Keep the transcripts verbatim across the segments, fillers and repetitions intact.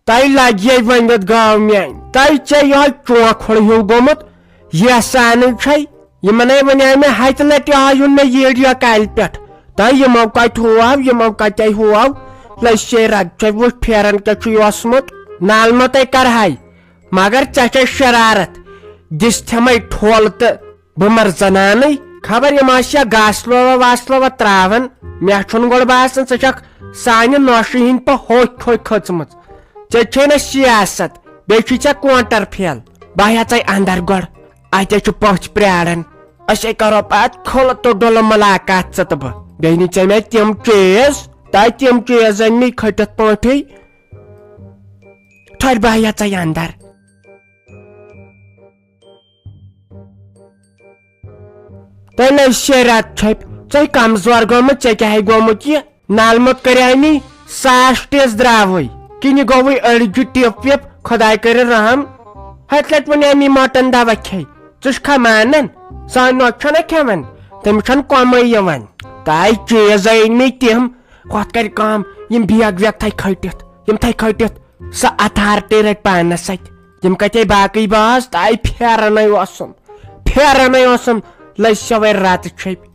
تۄہہِ لگہِ ونِتھ گاو میانہِ، تۄہہِ ژےٚ یِہوٚے چونٛکھ ہُل ہیوٗ گوٚمُت، یہِ سانٕے چھے۔ یِمنے ونے مےٚ ہتہِ لٹہِ آیُن مےٚ ییٖڈ یا کالہِ پٮ۪ٹھ۔ تۄہہِ یِمو کتہِ ہوو، یِمو کتے ہوو؟ لٔسے رگ چھے وٕچھ پھیران کیٛاہ چھُ یہِ اوسمُت؟ نالمتے کرہاے، مگر ژےٚ چھے شرارت، دِس تھمے ٹھۄل تہٕ بہٕ مر زنانٕے۔ خبر یِم آسیا گاسہٕ لووا واسہٕ لووا تراوان۔ مےٚ چھُنہٕ گۄڈٕ باسان ژٕ چھکھ سانہِ نۄشہِ ہٕنٛدۍ پٲٹھۍ ہوٚکھۍ ہوٚکھۍ کھٔژمٕژ۔ ژےٚ چھے نہ سیاست، بیٚیہِ چھُے ژےٚ کونٹر پھیل۔ بہٕ ہٮ۪ژے اندر گۄڈٕ، اتے چھُ پٔژھۍ پراران۔ أسے کرو پتہٕ کھُلہٕ تہٕ ڈُلہٕ ملاقات ژٕ تہٕ بہٕ۔ بیٚیہِ نی ژےٚ مےٚ تِم چیٖز، تۄہہِ تِم چیٖز أنۍ مٕتۍ کھٔٹِتھ پٲٹھۍ۔ ٹھٔہر، بہٕ ہٮ۪ژے اندر۔ تۄہہِ نَے شیرِ رٮ۪تہٕ چھۄپۍ، ژےٚ کمزور گوٚمُت، ژےٚ کیٛاہ ہے گوٚمُت یہِ؟ نالمُت کریانی ساس ٹیس دراوٕے، کِنہٕ گوٚوٕے أڑجہِ ٹِپ وِپ؟ خۄداے کٔرِن رحم۔ ہتہِ لٹہِ ووٚن امی مۄٹن دوا کھے، ژٕ چھُکھا مانان؟ سانہِ نۄشہِ چھَنہ کھٮ۪وان، تٔمِس چھَنہٕ کۄمٕے یِوان۔ تۄہہِ چیٖز أنۍ مٕتۍ تِم، ہۄتھ کرِ کٲم، یِم بیگ ویگ تھایہِ کھٔٹِتھ، یِم تھایہِ کھٔٹِتھ۔ سۄ اتھارٹی رٹہِ پانس اتھِ۔ یِم کتے باقٕے باز؟ تۄہہِ پھیرنے اوسُم، پھیرنے اوسُم، لٔج سوے راتہٕ چھٔپۍ۔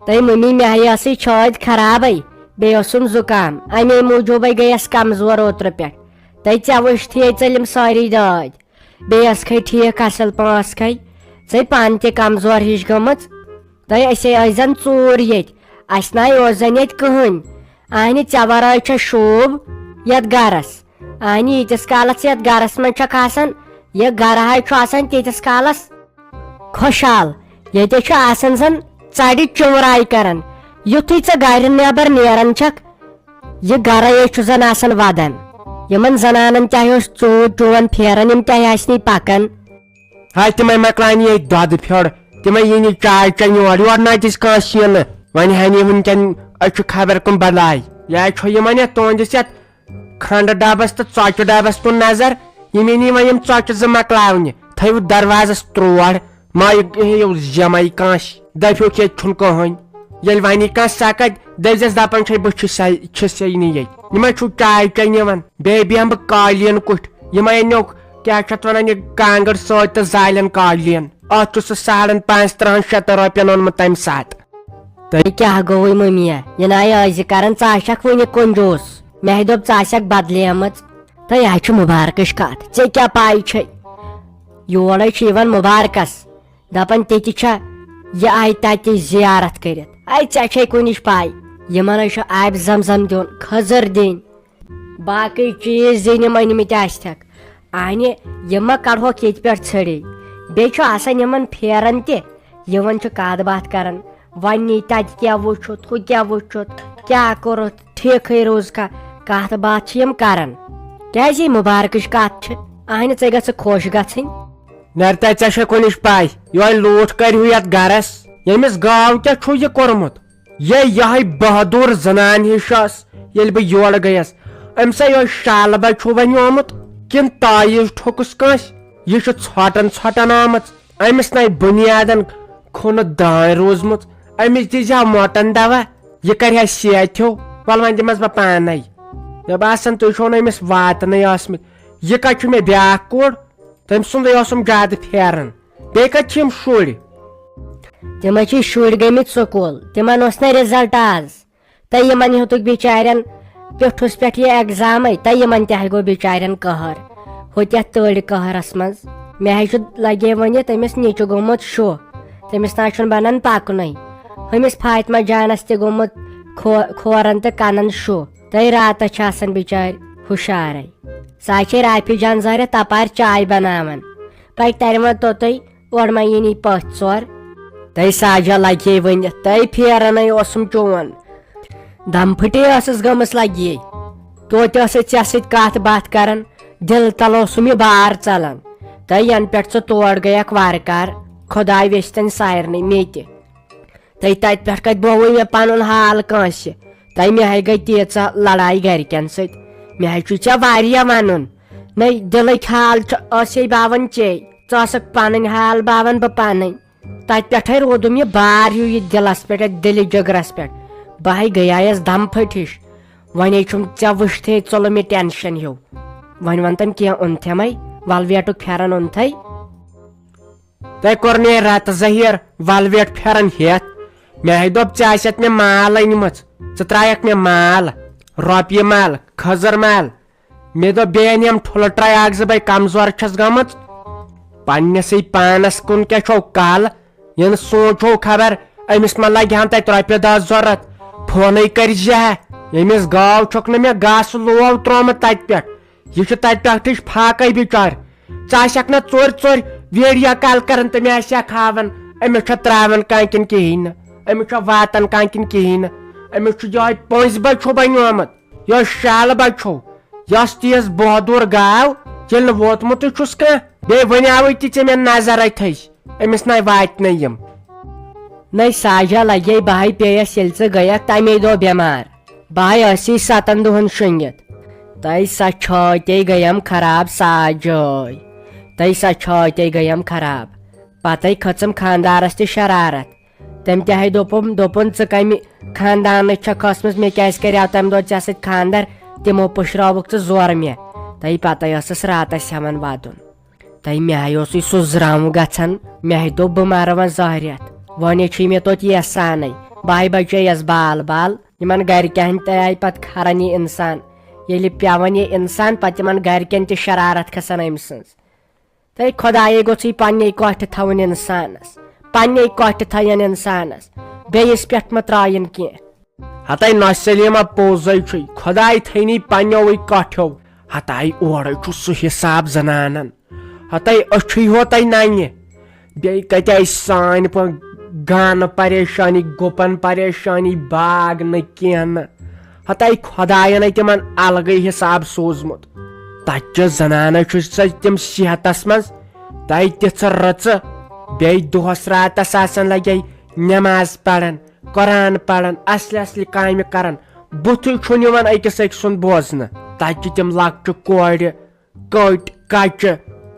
تۄہہِ مٔمی، مےٚ ہے ٲسٕے چھٲتۍ خرابے، بیٚیہِ اوسُم زُکام، امے موٗجوٗبے گٔیس کمزور اوترٕ پٮ۪ٹھ۔ تۄہہِ ژےٚ وٕچھتھٕے ژٔلِم سٲری دٲدۍ۔ بیٚیہِ ٲسکھے ٹھیٖک اصل پٲٹھۍ، ژے پانہٕ تہِ کمزور ہِش گٔمٕژ۔ تۄہہِ أسے ٲسۍ زن ژوٗر ییٚتہِ، اسہِ ناے اوس زن ییٚتہِ کٕہٕنۍ۔ اہنہِ، ژےٚ ورٲے چھےٚ شوٗب یتھ گرس؟ اہنہِ، ییٖتِس کالس یتھ گرس منٛز چھکھ آسان، یہِ گرٕ ہاے چھُ آسان تیٖتِس کالس خۄشحال۔ ییٚتہِ چھُ آسان زن ژرِ چُمراے کران۔ یُتھُے ژٕ گرِ نٮ۪بر نیران چھکھ، یہِ گرے چھُ زن آسان ودان۔ یِمن زنانن چاہے اوس ژوٗنٛٹھ ڈوٗن پھیران، یِم چاہے آسہِ نہٕ پکان۔ ہاے، تِمے مۄکلاونہِ ییٚتہِ دۄدٕ پھیوٚر، تِمے یِنہِ چاے چٮ۪نہِ اورٕ یور، نہ تہِ کانٛہہ سِیَنہٕ۔ وۄنۍ ہنہِ وٕنکٮ۪ن أسۍ چھِ خبر کُن بلاے۔ یا چھُ یِمن یتھ تُہنٛدِس یتھ کھنٛڈٕ ڈبس تہٕ ژۄچہِ ڈبس کُن نظر، یِم یِنہِ وۄنۍ یِم ژۄچہِ زٕ مۄکلاونہِ۔ تھٲیِو دروازس تروڑ، ما یہِ ہیٚیِو زٮ۪مے کٲنٛسہِ، دٔپِو کہِ ییٚتہِ چھُنہٕ کٕہٕنۍ۔ ییٚلہِ وۄنۍ یی کانٛہہ سکتھ، دٔپۍزٮ۪س دپان چھے بہٕ چھُسے، چھُسے نہٕ ییٚتہِ۔ یِمے چھُو چاے چٮ۪نہِ یِوان، بیٚیہِ بیٚہمہٕ بہٕ قٲلیٖن کُٹھۍ۔ یِمے أنیوکھ، کیٛاہ چھِ اتھ ونان، یہِ کانٛگٕر سۭتۍ تہٕ زالن قٲلیٖن۔ اتھ چھُ سُہ ساڑن پانٛژھ ترٕہن شیٚتن رۄپین اوٚنمُت تمہِ ساتہٕ۔ تۄہہِ کیٛاہ گوٚوُے مٔمیا؟ یہِ ناے ٲسۍ زِ کران، ژٕ آسکھ وُنہِ کنجوٗس۔ مےٚ دوٚپ، ژٕ آسکھ بدلیمٕژ۔ تۄہہِ آے چھِ مُبارکٕچ کتھ، ژےٚ کیٛاہ پاے چھے؟ یورے چھُ یِوان مُبارکس، دپان، تہِ تہِ چھا یہِ آیہِ تتہِ زیارت کٔرِتھ؟ اے، ژےٚ چھے کُنِچ پاے؟ یِمن ہے چھُ آبِ زم زم دیُن، کھٔزٕر دِنۍ، باقٕے چیٖز دِنۍ یِم أنمٕتۍ آسہِ تھکھ۔ اہنہِ، یِم ما کڑہوکھ ییٚتہِ پٮ۪ٹھ ژھٔڑے؟ بیٚیہِ چھُ آسان یِمن پھیران تہِ، یِوان چھُ کتھ باتھ کران، وۄنۍ نی تتہِ کیٛاہ وُچھُتھ، ہُہ کیٛاہ وُچھُتھ، کیٛاہ کوٚرُتھ، ٹھیٖکھٕے روٗزکھا؟ کتھ باتھ چھِ یِم کران۔ کیٛازِ یہِ مُبارکٕچ کتھ چھِ؟ اہنہِ، ژےٚ گژھِ خۄش گژھٕنۍ۔ نرتا، ژےٚ چھےٚ کُنِچ پاے، یۄہے لوٗٹھ کرِ ہیوٗ یتھ گرس؟ ییٚمِس گاو کیٛاہ چھُ یہِ کوٚرمُت؟ یے یہے بہادُر زنان ہِش ٲس، ییٚلہِ بہٕ یورٕ گٔیس، أمۍ سا یۄہے شالہٕ بچ چھُ وۄنۍ آمُت، کِنہٕ تایٖز ٹھوٚکُس کٲنٛسہِ؟ یہِ چھُ ژھۄٹن ژھۄٹن آمٕژ، أمِس نَے بُنیادن کھوٚنہٕ دانۍ روٗزمٕژ، أمِس دیٖزِ ہا مۄٹن دوا، یہِ کرِ ہا صحت ہیوٚو۔ وَلہٕ وۄنۍ دِمس بہٕ پانے۔ مےٚ باسان، تُہۍ چھِو نہٕ أمِس واتنٕے ٲسمٕتۍ۔ یہِ کتہِ چھُ مےٚ بیٛاکھ کوٗر؟ تٔمۍ سُنٛدٕے اوسُم زیادٕ پھیران۔ بیٚیہِ کتہِ چھِ یِم شُرۍ؟ تِمے چھِ شُرۍ گٔمٕتۍ سکوٗل، تِمن اوس نہٕ رِزلٹ آز۔ تہٕ یِمن ہیوٚتُکھ بِچارٮ۪ن پیوٚٹھُس پٮ۪ٹھ یہِ ایگزامے، تہٕ یِمن تہِ ہے گوٚو بِچارٮ۪ن قہر۔ ہوٚتٮ۪تھ تٔڑۍ قہرس منٛز۔ مےٚ ہے چھُ لگے ؤنِتھ أمِس نیٚچُو گوٚمُت شُہ۔ تٔمِس نہ چھُنہٕ بنان پکنُے۔ ہُمِس فاطمہ جانس تہِ گوٚمُت کھو-، کھورن تہٕ کنن شُہ۔ تہٕ راتس چھِ آسان بِچارِ ہُشارے۔ سۄ چھے رافی جان ظٲہرہ تپارِ چاے بناوان۔ پتہٕ ترِ وۄنۍ توٚتُے اورٕ ما یِنی پٔژھۍ ژور۔ تۄہہِ ساجا لگے ؤنِتھ، تۄہہِ پھیرنے اوسُم چون۔ دم پھٕٹے ٲسٕس گٔمٕژ لگے۔ توتہِ ٲسٕس ژےٚ سۭتۍ کتھ باتھ کران، دِلہٕ تل اوسُم یہِ بار ژلان۔ تہٕ ینہٕ پٮ۪ٹھ ژٕ تور گٔیکھ وارٕ کار، خۄداے ویژھِ تن سارنٕے، مےٚ تہِ۔ تہٕ تتہِ پٮ۪ٹھ کتہِ بووُے مےٚ پنُن حال کٲنٛسہِ۔ تہٕ مےٚ ہے گٔے تیٖژاہ لڑایہِ گرِکٮ۪ن سۭتۍ۔ مےٚ ہے چھُے ژےٚ واریاہ ونُن۔ نَے دِلٕکۍ حال چھُ، ٲسے باوان چے۔ ژٕ ٲسکھ پنٕنۍ حال باوان بہٕ پنٕنۍ۔ تتہِ پٮ۪ٹھے روٗدُم یہِ بار ہیوٗ یہِ دِلس پٮ۪ٹھ، یتھ دِلہِ جگرس پٮ۪ٹھ۔ بہٕ ہے گٔیایس دم پھٔٹۍ ہِش۔ وۄنۍ چھُم ژےٚ وٕچھتھٕے ژوٚلُم یہِ ٹینشن ہیوٗ۔ وۄنۍ وَن تَم کینٛہہ اوٚنتھے مَے، وَلویٹُک پھٮ۪رن اوٚنتھے؟ تۄہہِ کوٚر مےٚ راتہٕ ظٲہِر وَلویٹ پھٮ۪رن ہٮ۪تھ۔ مےٚ ہے دوٚپ، ژےٚ آسٮ۪تھ مےٚ مال أنمٕژ، ژٕ ترٛایَکھ مےٚ مال، رۄپیہِ مال، کھٔزٕر مال۔ مےٚ دوٚپ، بیٚیہِ اَنہٕ یِم ٹھُلہٕ ٹرٛے اَکھ زٕ، بَے کمزور چھَس گٔمٕژ۔ پنٛنِسٕے پانَس کُن کیٛاہ چھو کَل؟ یہِ نہٕ سونٛچو خبر أمِس ما لَگہِ ہَن تَتہِ رۄپیہِ دَہ ضوٚرَتھ۔ فونٕے کٔرۍ زِ ہا، ییٚمِس گاو چھُکھ نہٕ مےٚ گاسہٕ لوو ترٛوومُت تَتہِ پٮ۪ٹھ۔ یہِ چھُ تَتہِ پٮ۪ٹھٕچ فاقَے بِچارِ۔ ژٕ آسٮ۪کھ نہ ژورِ ژورِ ویٖڈیو کال کَران تہٕ مےٚ آسٮ۪کھ ہاوان أمِس چھےٚ ترٛاوان کانٛہہ کِنہٕ کِہیٖنۍ نہٕ، أمِس چھےٚ واتان کانٛہہ کِنہٕ کِہیٖنۍ نہٕ۔ أمِس چھُ یِہوٚے پٔنٛزۍ بَچو بنیومُت۔ یۄس شالہٕ بچو، یۄس تیز بہادُر گاو، ییٚلہِ نہٕ ووتمُتٕے چھُس کانٛہہ، بیٚیہِ ؤنیاوٕے تہِ ژےٚ مےٚ نظر اَتھے، أمِس نَے واتہِ نہٕ یِم۔ نَے ساجا لگے بہے پیٚیَس ییٚلہِ ژٕ گٔیَکھ تَمے دۄہ بٮ۪مار، بہے ٲسی سَتَن دۄہَن شۄنٛگِتھ۔ تَے سۄ چھٲتے گٔیم خراب ساجٲے، تَے سۄ چھٲتے گٔیم خراب۔ پَتَے کھٔژٕم خانٛدارَس تہِ شرارت۔ تٔمۍ تہِ ہے دوٚپُم، دوٚپُن، "ژٕ کَمہِ خاندانٕچ چھَکھ کھٔژمٕژ؟ مےٚ کیٛازِ کَریٛاو تَمہِ دۄہ ژےٚ سۭتۍ خانٛدر؟ تِمو پُشراوُکھ ژٕ زورٕ مےٚ۔" تَے پَتَے ٲسٕس راتَس ہٮ۪وان وَدُن۔ تَے مےٚ ہے اوسُے سُہ زرٛاوُن گژھان۔ مےٚ ہے دوٚپ، "بہٕ مَرٕ وۄنۍ زہرٮ۪تھ۔" وۄنۍ ہے چھُے مےٚ توتہِ یَسانَے۔ بہٕ ہے بَچییَس بال بال۔ یِمَن گَرِکٮ۪ن تہِ آیہِ پَتہٕ کھَران یہِ اِنسان۔ ییٚلہِ پٮ۪وان یہِ اِنسان، پَتہٕ یِمَن گَرِکٮ۪ن تہِ شرارت کھَسان أمۍ سٕنٛز۔ تہٕ خۄدایے گوٚژھُے پننے کۄٹھِ تھاوُن انسانس، پننے کۄٹھِ تھاین انسانس، بیٚیِس پٮ۪ٹھ مہ ترٛاوِن کینٛہہ۔ ہتاے نۄشہِ سلیمہ پوٚزے چھُے، خۄداے تھٲینی پننیوٕے کۄٹھیو۔ ہتاے اورے چھُ سُہ حساب زنانن، ہتاے أچھُے ہوتاے ننہِ۔ بیٚیہِ کتہِ آیہِ سانہِ پٲٹھۍ گانہٕ پریشانی، گُپن پریشانی، باغ نہٕ کینٛہہ نہٕ۔ ہتاے خۄداین ہے تِمن الگٕے حساب سوٗزمُت۔ تتہِ چہِ زنانہٕ چھُ سا تِم صحتس منٛز تۄہہِ تِژھٕ رٕژٕ، بیٚیہِ دۄہس راتس آسان لگے نماز پران، قرآن پران، اصلہِ اصلہِ کامہِ کران، بُتھُے چھُنہٕ یِوان أکِس أکۍ سُنٛد بوزنہٕ۔ تتہِ چھِ تِم لۄکچہِ کورِ، کٔٹۍ کچہِ،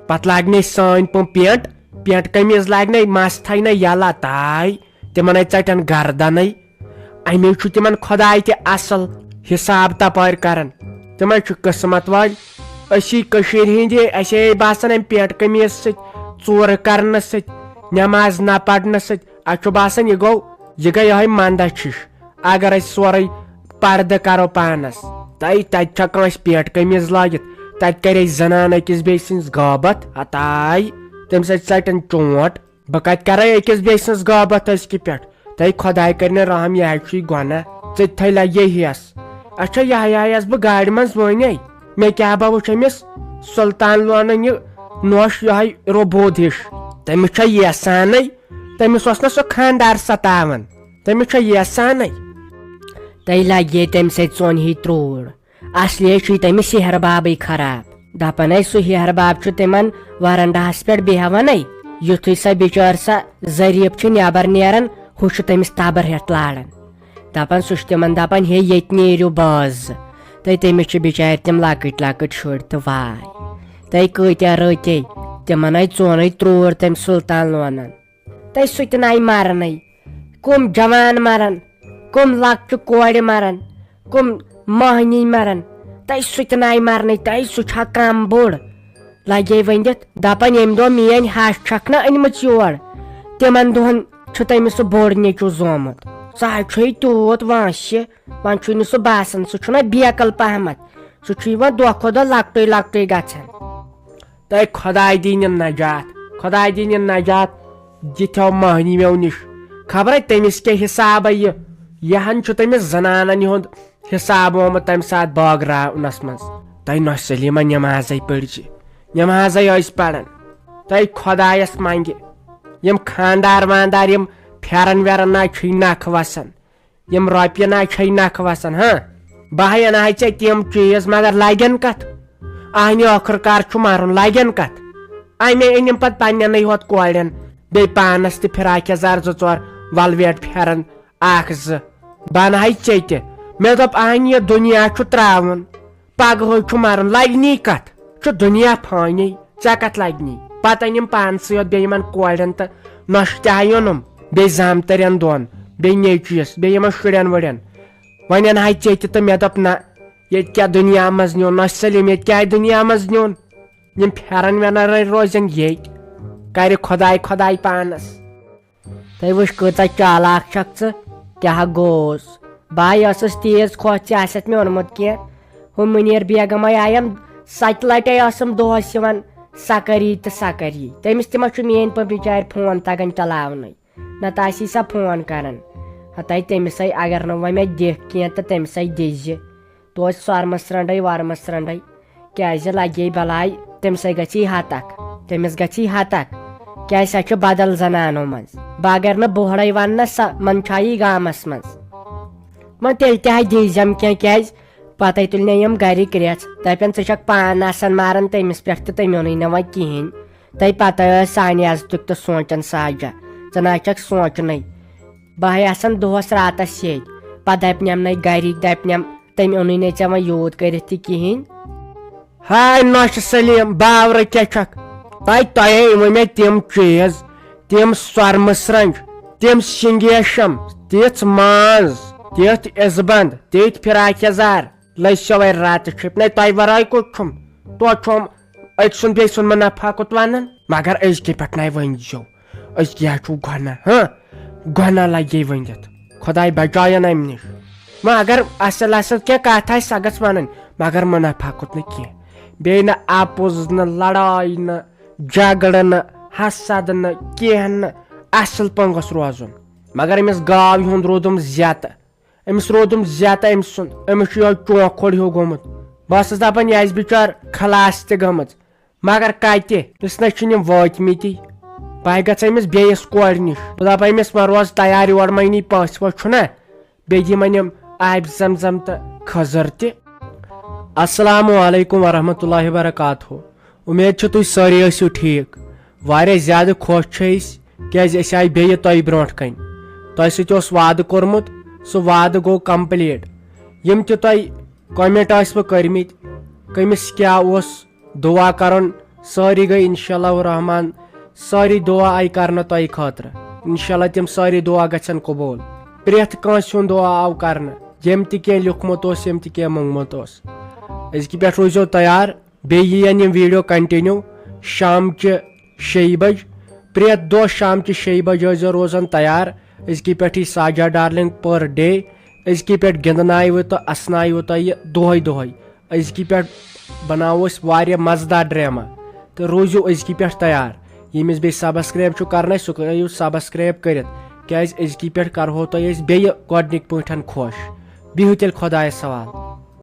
پتہٕ لاگنے سٲنۍ پٲٹھۍ پینٹ، پینٹ قمیٖض لاگنے، مس تھاینَے یَلہٕ تاے، تِمن ہے ژٹن گردنٕے۔ اَمے چھُ تِمن خۄداے تہِ اصل حساب تپٲرۍ کران۔ تِمے چھِ قٕسمت وٲلۍ۔ أسی کٔشیٖرِ ہِنٛدۍ، اَسے باسان اَمہِ پینٹ قمیٖض سۭتۍ، ژوٗرٕ کرنہٕ سۭتۍ، نٮ۪ماز نہ پرنہٕ سۭتۍ، اَسہِ چھُ باسان یہِ گوٚو، یہِ گٔے یِہوٚے مندچھ ہِش۔ اگر أسۍ سورُے پردٕ کرو پانس، تَے تَتہِ چھا کٲنٛسہِ پینٹ قمیٖض لٲگِتھ؟ تَتہِ کرِ أسۍ زنان أکِس بیٚیہِ سٕنٛز غٲبت، ہتاے، تَمہِ سۭتۍ ژٹن چونٹ۔ بہٕ کتہِ کرے أکِس بیٚیہِ سٕنٛز غٲبت أزکہِ پٮ۪ٹھ؟ تہٕ خۄداے کٔرِنۍ رحم، یہِ ہا چھُے گۄناہ۔ ژٕ تہِ تھٲے لگے ہیس۔ اچھا، یہِ ہا آیس بہٕ گاڑِ منٛز وٲنے۔ مےٚ کیٛاہ با وٕچھ أمِس سلطان لونن یہِ نوش، یِہوٚے روبود ہِش۔ تٔمِس چھا یژھانٕے؟ تٔمِس اوس نہ سُہ خاندار ستاوان؟ تٔمِس چھا یژھانٕے؟ تہٕ لگے تٔمۍ سۭتۍ ژۄن ہی ترٛوڑ۔ اصلی چھُے تٔمِس ہیہر بابٕے خراب۔ دپان ہے سُہ ہیہر باب چھُ تِمن ورنڈاہس پٮ۪ٹھ بیہوانٕے۔ یُتھُے سۄ بِچٲر سۄ ظریف چھِ نٮ۪بر نیران، ہُہ چھُ تٔمِس تبر ہٮ۪تھ لاران۔ دپان سُہ چھُ تِمن دپان، "ہے ییٚتہِ نیٖرِو باز۔" تہٕ تٔمِس چھِ بِچارِ تِم لۄکٕٹۍ لۄکٕٹۍ شُرۍ تہٕ واے۔ تہٕ کۭتیاہ رٔتۍ تِمن ہے ژوٚنٕے ترٛوٹ تٔمۍ سلطان لونن۔ تہٕ سُہ تہِ نَے مرنٕے۔ کُم جوان مرن، کُم لۄکچہِ کورِ مرن، کُم مۄہنی مرن۔ تہٕ سُہ تہِ نَے مرنٕے، تہٕ سُہ چھا کم بوٚڑ؟ لگے ؤنِتھ دپان، ییٚمہِ دۄہ میٲنۍ ہش چھکھ نہ أنمٕژ یور، تِمن دۄہن چھُ تٔمِس سُہ بوٚڑ نیٚچو زومُت۔ سُہ حظ چھُے تیوٗت وٲنٛسہِ، وۄنۍ چھُے نہٕ سُہ باسان، سُہ چھُنہ بیکل پہمتھ، سُہ چھُ یِوان دۄہ کھۄتہٕ دۄہ لۄکٹُے لۄکٹُے گژھان۔ تہٕ خۄداے دِیِن نجات، خۄداے دِیِن نجات، یِتھیو مٔہنِویو نِش۔ خبرے تٔمِس کیٛاہ حسابے یہِ، یہِ ہن چھُ تٔمِس زنانن ہُنٛد حساب آمُت تَمہِ ساتہٕ بٲگراونس منٛز۔ تہٕ نۄش سلیمہ نمازے پٔرزِ، نمازے ٲسۍ پران۔ تہٕ خۄدایس منٛگہِ، یِم خاندار واندار، یِم پھٮ۪رن وٮ۪رن نہ چھُے نکھٕ وسان۔ یِم رۄپیہِ نہ چھے نکھٕ وسان، ہاں؟ بہٕ ہاے انہٕ ہاے ژےٚ تِم چیٖز، مگر لگن کتھ؟ اہنہِ ٲخٕر کار چھُ مرُن، لگن کتھ؟ امے أنِم پتہٕ پننٮ۪نٕے ہوت کورٮ۪ن، بیٚیہِ پانس تہِ فراک یزار زٕ ژور، ولویٹ پھٮ۪رن اکھ زٕ۔ بہٕ انہٕ ہاے ژےٚ تہِ۔ مےٚ دوٚپ، اہنہِ، یہِ دُنیا چھُ ترٛاوُن۔ پگہٕے چھُ مرُن، لگہِ نی کتھ؟ چھُ دُنیا فانی، ژےٚ کتھ لگہِ نی؟ پتہٕ أنِم پانسٕے یوت بیٚیہِ یِمن کورٮ۪ن تہٕ نۄشہِ تہِ ہا یوٚنُم، بیٚیہِ زامتٕرٮ۪ن دۄن، بیٚیہِ نیٚچوِس، بیٚیہِ یِمن شُرٮ۪ن وُرٮ۪ن۔ وۄنۍ انہاے ژےٚ تہِ تہٕ مےٚ دوٚپ نہ، ییٚتہِ کیٛاہ دُنیا منٛز نیوٗن؟ نۄشہِ سلیٖم، ییٚتہِ کیٛاہ دُنیا منٛز نیوٗن؟ یِم پھٮ۪رن وٮ۪نرن روزن ییٚتۍ، کرِ خۄداے خۄداے پانس۔ تۄہہِ وٕچھ کۭژاہ چالاک چھکھ ژٕ، کیٛاہ گوٚوس؟ بہٕ ہا ٲسٕس تیز خۄش، ژےٚ آسٮ۪تھ مےٚ اوٚنمُت کینٛہہ۔ ہُہ مُنیر بیگم ہے آیم، ستہِ لٹہِ ٲسٕم دۄہس یِوان، سۄ کر یی تہٕ سۄ کر یی۔ تٔمِس تہِ ما چھُ میٲنۍ پٲٹھۍ بِچارِ فون تگان چلاونٕے؟ نتہٕ آسی سۄ فون کران۔ ہتے تٔمِس ہے اگر نہٕ وۄنۍ مےٚ دِکھ کینٛہہ تہٕ تٔمِس ہے دِزِ۔ توتہِ سۄرمہٕ سرٛنٛڈے ورمہٕ سرٛنٛڈے، کیٛازِ لگے بلاے؟ تٔمِس ہے گژھی ہتکھ، تٔمِس گژھی ہتکھ۔ کیٛازِ سۄ چھِ بدل زنانو منٛز۔ بہٕ اگر نہٕ بۄہڑے ونہٕ نہ، سۄ منٛدچھایی گامس منٛز۔ وۄنۍ تیٚلہِ تہِ ہا دیٖزٮ۪م کینٛہہ، کیٛازِ پتے تُلۍ نے یِم گرِکۍ رٮ۪ژھ، دپن، "ژٕ چھکھ پان آسان ماران تٔمِس پٮ۪ٹھ تہٕ تٔمۍ اوٚنُے نہٕ وۄنۍ کِہینۍ۔" تۄہہِ پتہ ٲس سانہِ عزتُک تہٕ سونٛچان ساجہ، ژٕ نہ چھکھ سونٛچنٕے۔ بہٕ ہے آسان دۄہس راتس ییٚتۍ، پتہٕ دپنم نے گرِکۍ، دپنم، "تٔمۍ اوٚنُے نے ژےٚ وۄنۍ یوٗت کٔرِتھ تہِ کِہینۍ۔" ہاے نۄشہِ سلیٖم، باورٕ کیٛاہ چھکھ؟ تۄہہِ، تۄہے ؤنۍ مےٚ تِم چیٖز، تِم سۄرمہٕ سرٛنٛج، تِم سِنگیشم، تِژھ ماز، تِتھ اِزبنٛد، تِتھۍ فراک یزار، لٔسۍ سوے راتہٕ چھِپۍ۔ نے تۄہہِ ورٲے کوٚت چھُم؟ توتہِ چھُم أکۍ سُنٛد بیٚیہِ سُنٛد منافع کوٚت ونان؟ مگر أزکہِ پٮ۪ٹھ نے ؤنۍ زیو، أزکہِ ہا چھُو گۄناہ، ہاں؟ گۄناہ لگے ؤنِتھ۔ خۄداے بچاون امہِ نِش۔ وۄنۍ اگر اصل اصل کینٛہہ کتھ آسہِ، سۄ گٔژھ ونٕنۍ، مگر منافع کوٚت نہٕ کینٛہہ۔ بیٚیہِ نہٕ اپُز، نہٕ لڑاے، نہٕ جھگڑٕ، نہٕ حسد، نہٕ کینٛہہ، نہٕ اصل پٲٹھۍ گوٚژھ روزُن۔ مگر أمِس گاو ہُنٛد روٗدُم زیتہٕ، أمِس روٗدُم زیتہٕ أمۍ سُنٛد، أمِس چھُ یِہوٚے چونٛکھ کھوٚڑ ہیوٗ گوٚمُت۔ بہٕ ٲسٕس دَپان، یہِ آسہِ بِچار خلاص تہِ گٔمٕژ، مگر کَتہِ؟ أمِس نہ چھِنہٕ یِم وٲتمٕتی۔ بہٕ گژھٕ أمِس بیٚیِس کورِ نِش، بہٕ دَپہٕ أمِس، وۄنۍ روز تیار، یورٕ مہ نی پٔژھۍ ؤژھۍ چھُنہ، بیٚیہِ دِمَن یِم آبِ زم زم تہٕ کھٔزٕر تہِ۔ السلام علیکم ورحمۃ اللہ وبرکاتہ۔ اُمید چھِ تُہۍ سٲری ٲسِو ٹھیٖک۔ واریاہ زیادٕ خۄش چھِ أسۍ، کیٛازِ أسۍ آیہِ بیٚیہِ تۄہہِ برونٛٹھ کَنہِ۔ تۄہہِ سۭتۍ اوس وعدٕ کوٚرمُت، سُہ وعدٕ گوٚو complete۔ یِم تہِ تۄہہِ comment ٲسوٕ کٔرمٕتۍ، کٔمِس کیٛاہ اوس دُعا کَرُن، سٲری گٔے انشاءاللہ الرحمن، سٲری دُعا آیہِ کرنہٕ تۄہہِ خٲطرٕ۔ انشاءاللہ تِم سٲری دُعا گژھن قبوٗل۔ پرٛٮ۪تھ کٲنٛسہِ ہُنٛد دُعا آو کرنہٕ، ییٚمۍ تہِ کینٛہہ لیوٗکھمُت اوس، ییٚمۍ تہِ کینٛہہ موٚنگمُت اوس۔ أزکہِ پٮ۪ٹھ روٗزیو تیار، بیٚیہِ یِیَن یِم video continue شامچہِ شیٚیہِ بجہِ۔ پرٛٮ۪تھ دۄہ شامچہِ شیٚیہِ بجہِ ٲسۍزیو روزان تیار۔ أزکہِ پٮ۪ٹھ یی ساجا darling per day۔ أزکہِ پٮ۪ٹھ گِنٛدناوِ تہٕ اسناوِ تۄہہِ دۄہَے دۄہَے۔ أزکہِ پٮ۪ٹھ بناوو أسۍ واریاہ مزٕدار ڈرامہ، تہٕ روٗزِو أزکہِ پٮ۪ٹھ تیار۔ ییٚمِس بیٚیہِ subscribe چھُ کرنَے، سُہ کٔرِو subscribe کٔرِتھ، کیٛازِ أزکہِ پٮ۪ٹھ کرہو تۄہہِ أسۍ بیٚیہِ گۄڈٕنِکۍ پٲٹھۍ خۄش۔ بِہِو تیٚلہِ خۄدایَس حوالہٕ۔